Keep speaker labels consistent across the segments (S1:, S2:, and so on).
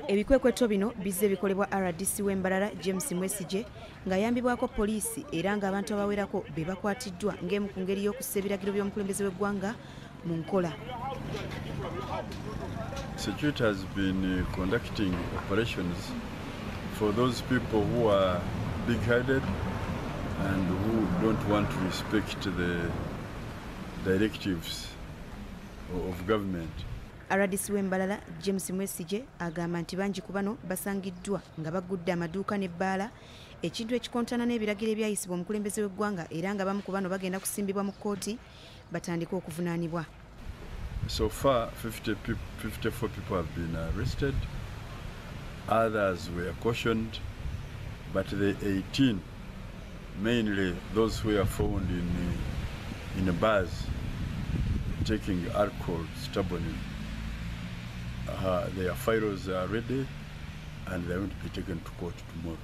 S1: Ebikwekweto bino bizze bikolebwa RDC w'Embarara James Mwesigye ng'ayambibwako poliisi, era ng'abantu abawerako be bakwatiddwa ng'emu ku ngeri y'okussa ebiragiro by'omukulembeze w'eggwanga mu nkola.
S2: Security has been conducting operations for those people who are big-headed and who don't want to respect the directives of government.
S1: RDC w'Embarara James Mwesigye agamba nti bangi ku bano basangiddwa nga bagudde amaduuka n'ebbaala, ekintu ekikontana n'ebiragiro ebyayisibwa omukulembeze w'eggwanga, era nga bamu ku bano bagenda kusimbibwa mu kkooti batandike okuvunaanibwa.
S2: So far, 54 people have been arrested. Others were cautioned, but the 18, mainly those who were found in bars taking alcohol stubbornly, their files are ready and they are going to be taken to court tomorrow.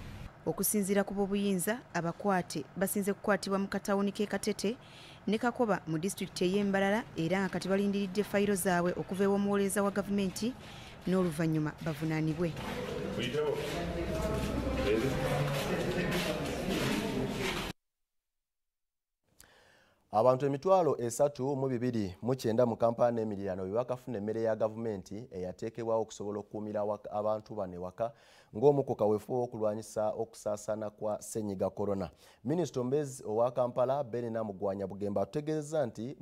S1: Okusinziira ku b'obuyinza, abakwate basinze kukwatibwa mu katawuni k'e Katete ne Kakoba mu disitulikiti ey'Embarara, era nga kati balindiridde fayiro zaabwe okuva ew'omuwolereza wa gavumenti n'oluvannyuma bavunaanibwe.
S3: Abantu 3,209 mu Kampala n'emiriraano be bakafuna emmere ya gavumenti eyateekebwawo okusobola okukuumira abantu bano ewaka ng'omu ku kaweefube w'okulwanyisa okusaasaana kwa ssennyiga korona. Minisita omubeezi owa Kampala Ben Namugwanya Bugembe atutegeezezza nti